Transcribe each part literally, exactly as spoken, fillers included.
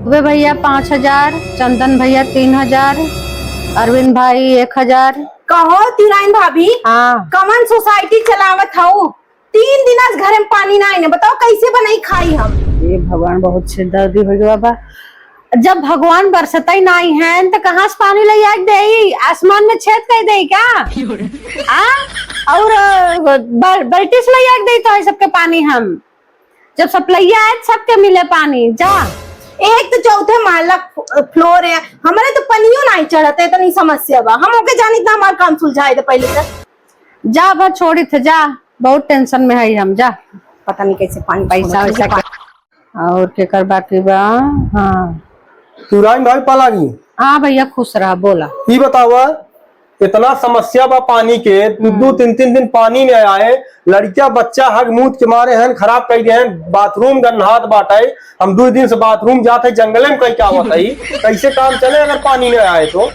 दुबे भैया पाँच हजार, चंदन भैया तीन हजार, अरविंद भाई एक हजार। कहो तीराइन भाभी, हाँ। कवन सोसाइटी चलावत हऊ? तीन दिन आज घरे में पानी नाई न, बताओ कैसे बनाई खाई हम? हे भगवान, बहुत सिरदर्दी होइ गवा बा। जब भगवान बरसतई नाई हैं, त कहाँ से पानी लइ आइ देई? आसमान में छेद कइ देई का? आ? और, अ, बल-, बल्टी से लइ आइ देई तो है सबके पानी हम। जब सप्लैया आए, सबके मिले पानी, जा। एक तो चौथे माला फ-, फ्लोर है, हमरे तो पनियो नाई चढ़त है, इतनी समस्या बा। हम ओके जानी त हमार काम सुलझाए दे पहले से। जा, अब छोड़ी थे, जा, बहुत टेंशन में है हम, जा। पता नहीं कैसे पानी पैसा छोड़त वैसा है। के-, और केकर बाकी बा? हाँ। तुराइन भाई पलागी। हाँ भैया, खुश रहा, बोला। ई बतावा, इतना समस्या बा पानी के, दू दू हम्म। तीन तीन दिन पानी नहीं आए, लड़किया बच्चा हग मूत के मारे हैं, खराब कइ गए हैं, बाथरूम गन्हात बाटे। हम दू दिन से बाथरूम जात है, जंगले में कहीं क्या होता है, कैसे काम चले अगर पानी नहीं आए तो?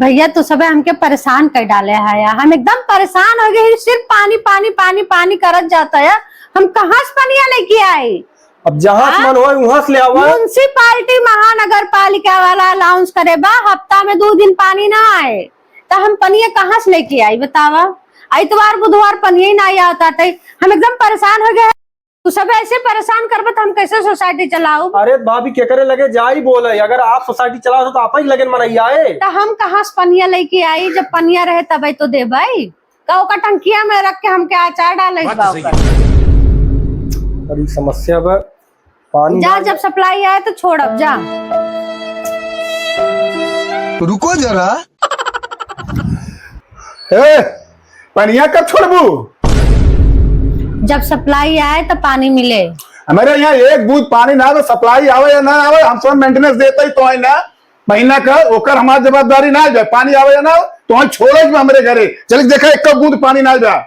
भैया, तू सबे हमके परेशान कर डाले है यार, हम एकदम परेशान हो गए हैं, सिर्फ पानी, पानी, पानी, पानी करत जाता है। हम कहाँ से पनिया लेके आई? अब जहाँ से हाँ? मन होए, वहाँ से ले आवा। म्युनिसिपालिटी महानगर पालिका वाला अनाउंस करे बा, हफ्ता में दो दिन पानी ना आए, त हम पनिया कहाँ से लेके आई, बतावा? इतवार, बुधवार पनिया ही ना आवत बाटे, हम एकदम परेशान हो गए हैं। तू सब ऐसे परेशान करबे, त हम कैसे सोसाइटी चलाऊब? अरे भाभी, केकरे लगे जाई बोले, अगर आप सोसाइटी चलाओ तो आप ही लगे मनई आए। त हम कहाँ से पनिया लेके आई? जब पनिया रहे तबे तो देबै। का ओका टंकिया में रख के हमके अचार डाले के बात बा सही ओकर? है। बड़ी समस्या बा, पानी जा, ना जब सप्लाई आए तो छोड़ब, जा। रुको जरा। ए, पनिया कब छोड़बू? जब सप्लाई आए तो पानी मिले। हमरे यहाँ एक बूंद पानी ना आवे, सप्लाई आवे या ना आवे, हम सब मेंटेनेंस देते ही तो है ना। महीना का ओकर हमार जवाबदारी ना आवे, पानी आवे या ना आवे, तो हम छोड़े भी हमरे घरे। चल देखा, एक बूंद पानी ना आवे।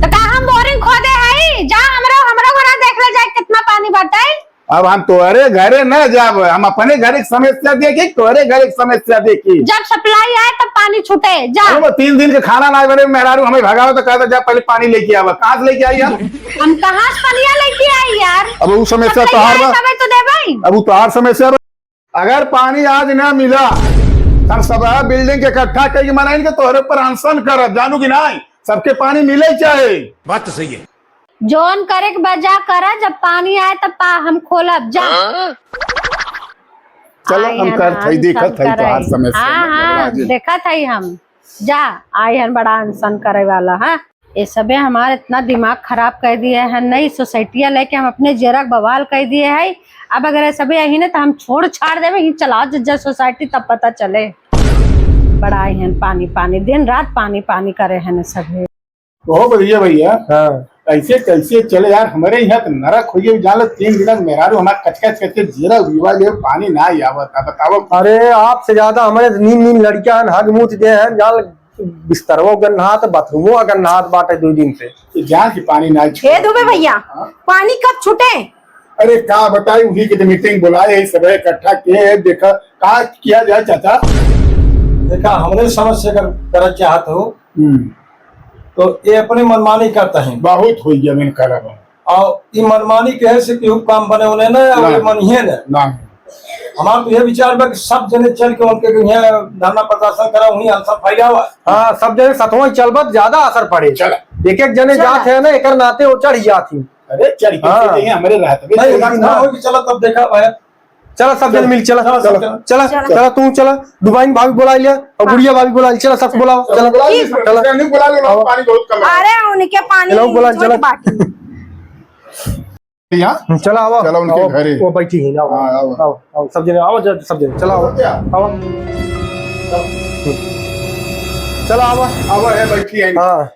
तो का हम बोरिंग खोदे हई? जा हमरो, हमरो घरा देख ले जाए कितना पानी बाटे। अब हम तोहरे घरे ना जाब, हम अपने घरे के समस्या देखी, तोहरे घरे के समस्या देखी। जब सप्लाई आए तब पानी छूटे, जा। अरे वो तीन दिन के खाना ना बने, मेहरारू हमें भगावे तो कहता जा पहले पानी लेके आवा। कहाँ से लेके आई हम? हम कहाँ से पनिया लेके आई यार? अब वो समस्या सप्लाई तोहार आए बा। तबे तो देबै। अब वो तोहार समस्या बा। अगर पानी आज ना मिला, हम सब बिल्डिंग के इकट्ठा करके मनाइन के तोहरे पर अनशन करब, जानू कि नाई? सबके पानी मिले ही चाहे। बात तो सही है। जौन करे के बा जा करा, जब पानी आए तब पा हम खोलब, जा। चलो, आए हम हैं करत ना, हई, देखत अनशन हई तोहार करे। समस्या हाँ, में हाँ, घबरा जिन। देखत हई हम। जा, आए हैं बड़ा अनशन करे वाला, हाँ। ये सबे हमार इतना दिमाग खराब कर दिए हैं, नई सोसाइटिया लेके हम अपने जेरा के बवाल कर दिए हैं। अब अगर ये सबे यही ना तो हम छोड़ छाड़ देबे, ही चलाओ जज्जा सोसाइटी, तब पता चले। बड़ा आए हैं पानी पानी, दिन रात पानी पानी करे हैं सबे। बहुत बढ़िया भैया। हाँ। ऐसे कैसे चले यार, हमरे यहाँ तो नरक हो गया, जान लो तीन दिन मेहरारू हमार कचकच करके जेरा हुआ गए, पानी ना आवत, बताओ। अरे आपसे ज्यादा हमारे नीन नीन लड़कियां हैं, हग मूत गए हैं, जान बिस्तरवो गन्हात, बाथरूमो गन्हात बाटे दो दिन से। तो जान की पानी ना छूटे। हे दुबे भैया, हाँ? पानी कब छूटे? अरे का बताई, वही के तो मीटिंग बुलाए, यही सब इकट्ठा किए हैं, देखा का किया जाए चाचा। देखा, हमरे समझ से अगर करल चाहत हो, हम्म। तो ये अपने मनमानी करता है। बहुत हो गया, मैंने करा बा। और ई मनमानी कहे से केहू काम बने होने ना, और ना। ये मनिहे ना। ना। हमार तो ये विचार बा कि सब जने चल के उनके यहाँ धरना प्रदर्शन करा, वहीं अनशन फैलावा। हाँ, सब जने सतवा चलबत ज्यादा असर पड़े। चला। एक एक जने चला। जात है ना, एकर नाते वो चढ़ जात ही। अरे, चढ़ के हाँ। चले हैं, हमारे रात में नहीं, चला ना ना। हो कि चला तब देखा भाई। चला, सब जने मिल, चला, चला, चला, सब चला। चला, चला। चला, तू चला, दुबाइन भाभी बुला लिया और हाँ। गुड़िया भाभी बुला लिया, चला, सबको बुलाओ, चला, चला। बुला ली, चला। नहीं बुला लो, आओ। पानी बहुत कम है। अरे, उनके पानी चलो, बुला, छोटी चला। बाटी। यहाँ? हम्म, चला, आओ। चला उनके आओ, घरे। वो बैठी है, आओ, हाँ, आओ। आओ, आओ, सब जने, आओ, जरा, सब जने, चला, आओ। क्या? आओ। चला, आओ। आओ, है, बैठी है। हाँ।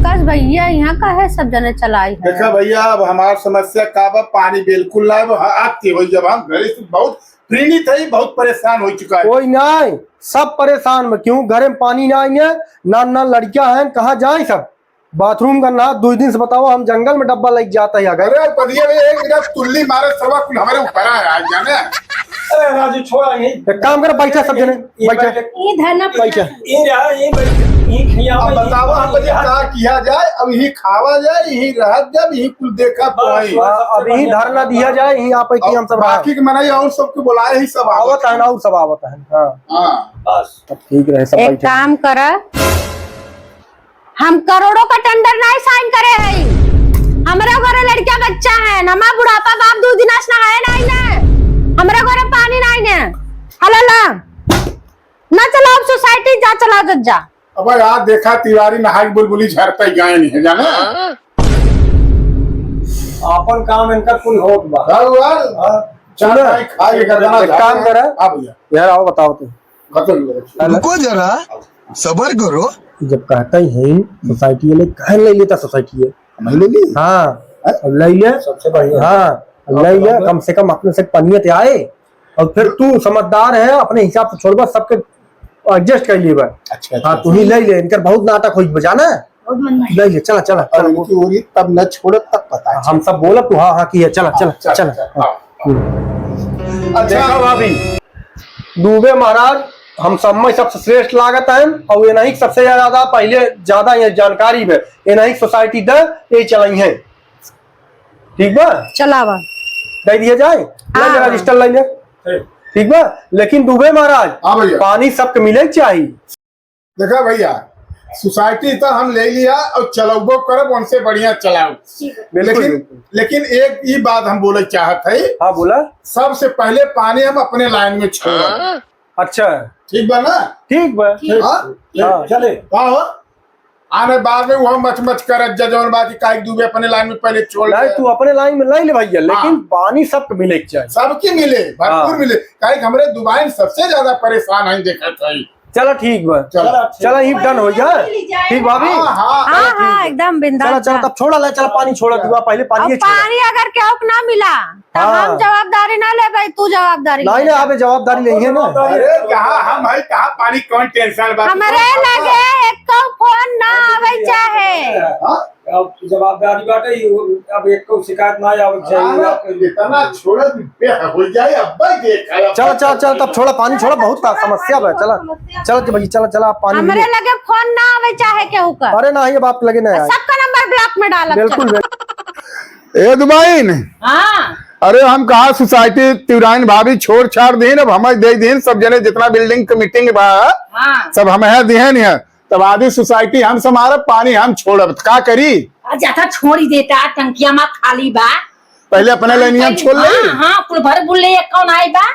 कस भैया, यहाँ का है, सब जने चलाई है। देखा भैया, अब हमार समस्या का बा, पानी बिल्कुल ना है, अब आती हो, जब हम घरे से बहुत पीड़ित है, बहुत परेशान हो चुका है। कोई नहीं, सब परेशान में, क्यों घरे में पानी ना आएंगे, ना, ना लड़कियां हैं, कहाँ जाए सब? बाथरूम का ना, दो दिन से बताओ, हम जंगल में डब्बा लेके जाता है अगर। अरे, पदिया में एक मिनट तुल्ली मारे, सरवा कुल हमारे ऊपर आ रहा है, जाने? अरे, राजू, छोड़ा यही। एक काम करो, बैठा सब जने, ये बैठा। बैठे। ये धरना बैठा। ये रहा, ये बैठे। अब बतावा, हम बजे का किया जाए, अब यही खावा जाए, यही रहत जाए, यही कुल देखा तो है। हाँ, अब यही धरना दिया जाए, यही आप है कि हम सब बाकी के मनाई और सबके बुलाए ही सब आवत है ना, और सब आवत है। हाँ। हाँ। बस। तब ठीक रहे, सब एक बैठे। काम करा, हम करोड़ों का टेंडर नहीं साइन करे हई। हमरे घरे लड़का बच्चा है, नमा बुढ़ापा बाप दू दिन से नहाए नहीं ने, हमरे घरे पानी नहीं ने। हला ला, ना चलाओ सोसाइटी, जा चला जा, जा। अब यार देखा तिवारी नहाई बुलबुली झरता ही गाय नहीं है, जाना? आपन काम इनका कुल होत बा। हाँ, हुआ? हाँ। चल सुनो, भाई, खा ये कर देना एक काम करा। हाँ भैया। यार आओ बताओ तू। खत्म हो गया। रुको जरा, सबर करो। जब कहता ही है सोसाइटी वाले, काहे ले लेता सोसाइटी है? नहीं ले ली? हाँ, हैं? अब ले ले। सबसे बढ़िया। हाँ, अब ले ले, कम से कम अपने से पनियत आए। और फिर तू समझदार है, अपने हिसाब से छोड़बा, सबके एडजस्ट कर लेबा। अच्छा, अच्छा, हाँ, तू ही ले ले, इनकर बहुत नाटक होई बा, जाना? बहुत मन भाई। ले ले, चला, चला, और चला। इनकी होली तब न छोड़ब, तब पता चले। हम सब बोलब, तू हाँ, हाँ की है, चला, हाँ, चला, चला, चला। चला, हाँ। हम्म। अच्छा। देखा भाभी, दुबे महाराज हम सब में सबसे श्रेष्ठ लागत हैं, और ये नहीं सबसे ज्यादा पहले ज्यादा ये जानकारी है, ये नहीं सोसाइटी दे, ये चलाई है। ठीक बा? चलावा। दे दिया जाए? हाँ। ले ले, रजिस्टर ले ले। ठीक बा? लेकिन दुबे महाराज, हाँ भैया। पानी सबके मिले के चाही। देखा भैया, सोसाइटी तो हम ले लिया और चलौबो करब, उनसे बढ़िया चलाओ। बिल्कुल, लेकिन, बिल्कुल। लेकिन एक ही बात हम बोले चाहत है। हाँ, बोला। सबसे पहले पानी हम अपने लाइन में छोड़ब। अच्छा। ठीक बा ना? ठीक बा। हाँ? हाँ। चले। का हो? आने बाद में वो मच मच करत जा, जौन बात कि काहे दुबे अपने लाइन में पहले छोड़ नहीं, दे। तू अपने लाइन में ले ले भैया, हाँ। लेकिन पानी सबके मिले के चाही। सबके मिले, भरपूर हाँ। मिले। काहे कि हमरे दुबई में सबसे ज्यादा परेशान है, देखत है। चला ठीक बा। चला। चला, ही डन हो जा। ठीक भाभी? हाँ, हाँ। हाँ, चला, ठीक हाँ, बा। एकदम बिंदास चला, चला, जा। तब छोड़ा ले, चला पानी छोड़ा, दुआ पहले पानी अब ये छोड़ा। पानी अगर केहू के ना मिला, तब हाँ। हम जवाबदारी ना लेबे, तू जवाबदारी नहीं, ले। नहीं, अबे जवाबदारी लेंगे ना। अरे, कहाँ हम है, कहाँ पानी, कौन टेंशन बा? हमरे लगे एको फोन ना आवे चाहे। हाँ? अब जवाबदारी बाटे, ई अब एको शिकायत ना आवे चाहे। अरे, इतना छोड़ा, हो जाए, अब भाई देख, अब चल, चल, चल, तब छोड़ा, पानी छोड़ा, बहुत समस्या बा, चला। चल के भाई, चला, चला, आप पानी हमरे लिए। लगे फोन ना आवे चाहे केहू का। अरे ना, ये बात लगे ना आए। सबका नंबर ब्लॉक में डालत बिल्कुल, चल। बिल्कुल। ए दुबाइन। हाँ। अरे हम कहा सोसाइटी तिवराइन भाभी छोड़ छाड़ दीन, अब हमें दे दीन, सब जने जितना बिल्डिंग के मीटिंग बा, हाँ। सब हमें दिहन है। तब आधी सोसाइटी हम संभारब, पानी हम छोड़ब, त का करी? आ, ज्यादा छोड़ ही देता, टंकिया मा खाली बा। पहले अपने पानी लाइनिया पानी, छोड़ ले। हाँ, हाँ, कुल भर बुल ले, कौन आई बा?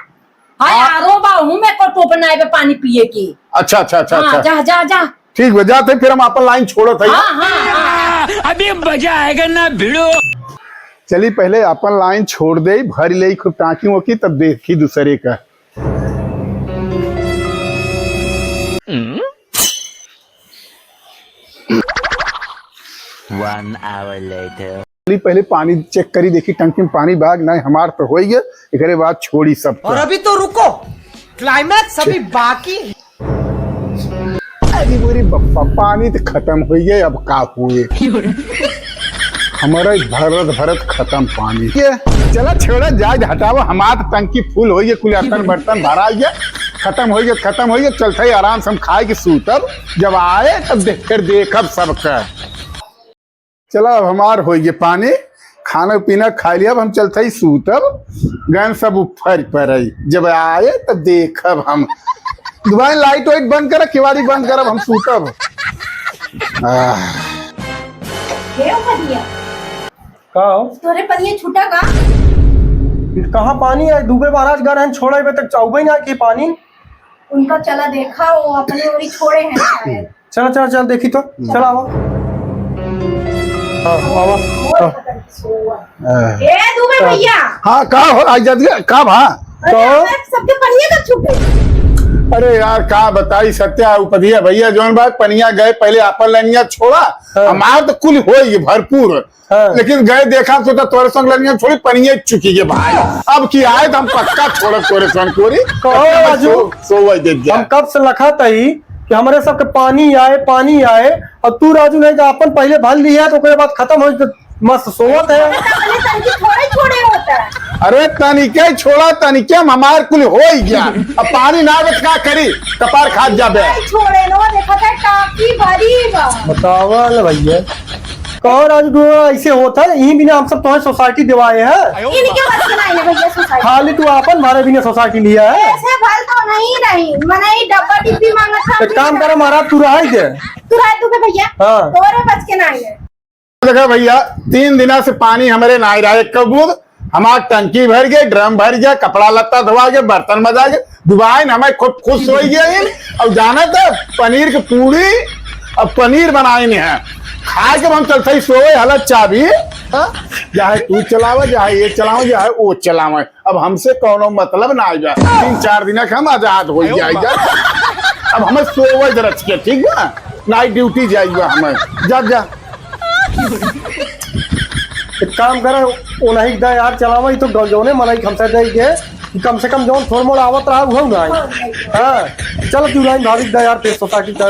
हाय, हाँ। आरो बा, हूँ में को टोप ना आए बा पानी पिए की। अच्छा, अच्छा, अच्छा, हाँ, अच्छा। जा, जा, जा। ठीक बा, जात है, फिर हम अपन लाइन छोड़त है। हाँ, हाँ, हाँ। अभी मजा आएगा ना भिड़ो। चली, पहले अपन लाइन छोड़ दे, भर ले खूब टाँकी वोकी, तब देखी दूसरे का। One hour later. पहले, पहले पानी चेक करी, देखी टंकी में पानी बा कि नहीं, हमार तो होई गए, एकरे बाद छोड़ी सब। और अभी तो रुको, क्लाइमैक्स अभी बाकी है। अरे मोरे बप्पा, पानी तो खत्म होई गए, अब का हुए? हमारा भरत भरत खत्म पानी। ये चला छोड़ा जाए, हटावा, हमार तो टंकी फुल होई गए, कुल बर्तन बर्तन भरा गए, खत्म होई गए, खत्म होई गए, चलते ही आराम से हम खाए के सूतब, जब आए तब देख कर देखब सबका। चला, अब हमार होई गए पानी, खाना पीना खा लिया, अब हम चलते ही सूतब, गन सब ऊपर पर आई, जब आए तब देखब हम। दुबारा लाइट वाइट बंद कर, किवाड़ी बंद करब, हम सूतब। आह। हे उपनिया। का हो? तोरे पनिया छूटा का? कहाँ पानी है? दुबे महाराज घर हैं, छोड़े बे तक चाउबे ना कि पानी। उनका चला देखा, वो अपने ओरी छोड़े हैं शायद। चला, चला, चला, देखी तो। हम्म। चला, आवा। हाँ, आवा। हाँ। हाँ। ए, दुबे भैया। हाँ, का हो? आज जल्दी, का भा? अरे, तो? सबके पनिया का छूटे। अरे यार, का बताई सत्या, उपधिया भैया, जौन बात पनिया गए, पहले आपन लनिया छोड़ा, हाँ। हमार तो कुल होई भरपूर। हाँ। लेकिन गए देखा तो, तो तोरे संग लड़िया छोड़ी, पनिये चुकी गए भाई। अब की आए तो हम पक्का छोड़ब तोरे संग कोरी। कहो राजू, सो, सोवे दे दिया। हम कब से लखत ही कि हमरे सबके पानी आए, पानी आए, और तू राजू नहीं तो अपन पहले भर लिया, तो ओकरे बाद खत्म हो तो मस्त सोवत है। अपने टंकी थोड़े छोड़े होता है। अरे तनिके छोड़ा, तनिके में हमार कुल होइ गया। अब पानी ना बच का करी, कपार खात जाबे। नहीं छोड़े नो, देखा था टाकी भरी बा। बतावा ले भैया, कहो राजू, ऐसे होता है, यही बिना हम सब तोहे सोसाइटी दिवाए हैं। इनके बस के नहीं है भैया सोसाइटी। खाली तू आपन मारे बिना सोसाइटी लिया है। ऐसे भल तो नहीं रही, मने ई डब्बा डिब्बी मांगत था। एक काम करो महाराज, तू रह दे। तू रह तू के भैया। हाँ। तोरे बस के नहीं है। देखा भैया, तीन दिना से पानी हमरे नाई रहा, एक बूंद। हमार टंकी भर गए, ड्रम भर गया, कपड़ा लत्ता धोआ गया, बर्तन मजा गया, दुबाइन हमें खूब खुश होइ गया इन। और जाना तो पनीर के पूड़ी और पनीर बनाए नहीं है, खाए के हम चलते ही सोए हालत चाबी। हाँ? चाहे तू चलावे, चाहे ये चलावे, चाहे वो चलावे, अब हमसे कौनो मतलब ना आइबा। तीन चार दिन के हम आजाद हो जाए जा। अब हमें सोवे दे रच के, ठीक बा? नाइट ड्यूटी जाइबा हमें। जा, जा। एक काम करे, उन्हीं का यार चलावे, ई तो जौने मनई हमसे दे दे, कि कम से कम जौन थोड़ मोड़ आवत रहा, उहो ना आई। हाँ, चल तू लाइन भाभी का यार, फिर सोसाइटी का।